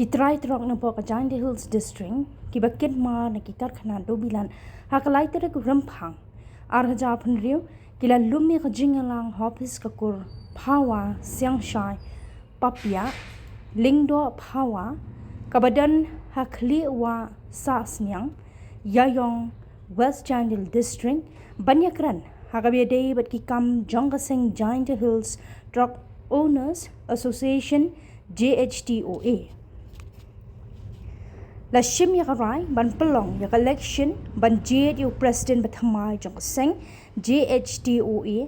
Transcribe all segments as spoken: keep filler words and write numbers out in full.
Ki trai trok na pok ka Jaintia Hills District, ki ba kit mar na ki karkhana duh bilat, ha ka lai tarik Rymphang ar hajar arphew hynriew, ki la lum ïa ka jingïalang ha ophis ka kur Phawa Siangshai Papiah Lyngdoh Phawa, ka ba don ha Khlieh Wah Sahsniang, Ïaïong, West Jaintia Hills District, ban ïakren ha ka ba ïadei bad ki kam jong ka seng Jaintia Hills Truck Owners Association, J H T O A. La shim ïa ka rai ban pynlong ïa ka election ban jied ïa u president ba thymmai jong ka seng J H T O A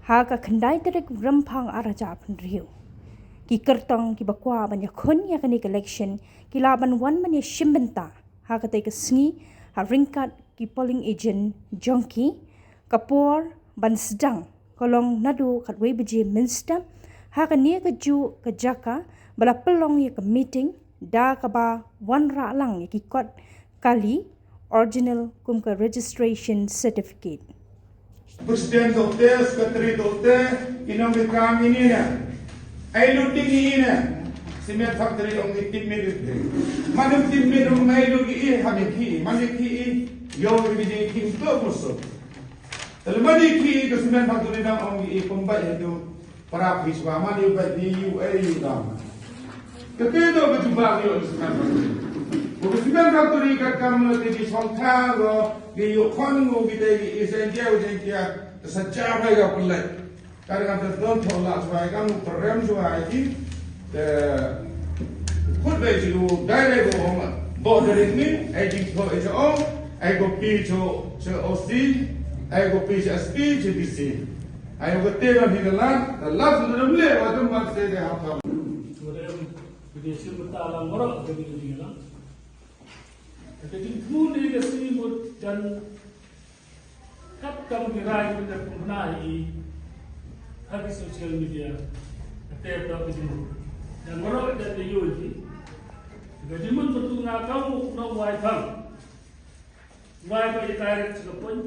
ha ka khyndai tarik Rymphang ar hajar arphew hynriew. Ki kyrtong ki ba kwah ban ïakhun ïa kane ka election ki lah ban wan ban ïashim bynta ha katei ka sngi ha ryngkat ki polling agent jong ki. Ka por ban sdang ka long naduh khatwei baje mynstep. Ha kane kajuh ka jaka ba la pynlong ïa ka meeting da kaba wanrah lang ïa ki kot kali original kum ka registration certificate. President to te, secretary to te, i nongkam ine ne. Ai lu ting ine. Cement factory ong ki tip mit. Mane tip mit ong ai lu ki i, ha ki i, mane ki i, ïoh ki ji ki to musuh. Te lada mane ki i ka cement factory dang ong ki i, kumba ïa tu para phi shuwa, mane u bai ki u ai u dang. Kata tu ka jubab ïa ka cement factory. Ka cement factory ka kam la te ki song tha ko, ki ïoh khon ko ki te ki i sen kia, u sen kia, te sa cha bai ka pynlait. Ka dang ka don tho la shuwa, ka mu prem shuwa ki. Te khut bai ji u dai dai ko hom. Bo dai ni, ai ji tho ai jo, ai ko pi jo, jo O C, ai ko pi jo S P, jo D C. Ai ko te ran hi la, la su na mle wa tum mat se de ha ka. Bidei sim bynta lang, ngorok ka bidei ding lang. Ka jingthmu ne ka sngi mut jan kap kam ki rai ki da kumna hi ha ki social media. Ka te ka jingmut. Jan ngorok jan te yoi ki. Ka jingmut betul na kau no wai phang. Wai ba ïa kai rek sha ka pun.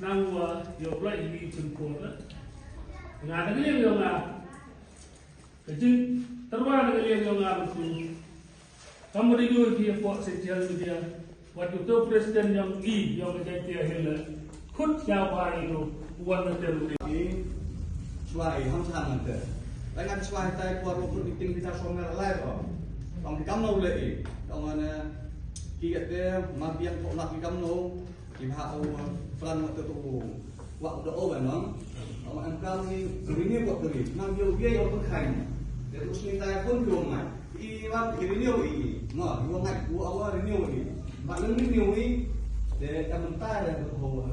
Nang wa ïoh blai hi ki jingkor la. Nga da ka liang ïoh nga. Ka jingtyrwa na ka liang jong nga mynta. Kam dei ïoh ki hapoh social media. Wat ïoh to president jong i jong ka Jaintia Hills. Khut sha ba ïoh wan na ter. I shuwa i ham sa mynta. Lai ngan shuwa tai por ru khut meeting kita somer lai ko. Tong ki kam no le i. Tong ana ki kate ma biang ko lak ki kam no. Ki ha u plan ma tu tu wa u da o ba no. Aw em kam ni rini ko tu ri. Nang yo ye yo tu khai. Te tu sni tai pun yo mai. I wa ki rini yo i. No, yo mai ku awa rini yo i. Ba leng rini yo i. Te em tai da tu ho.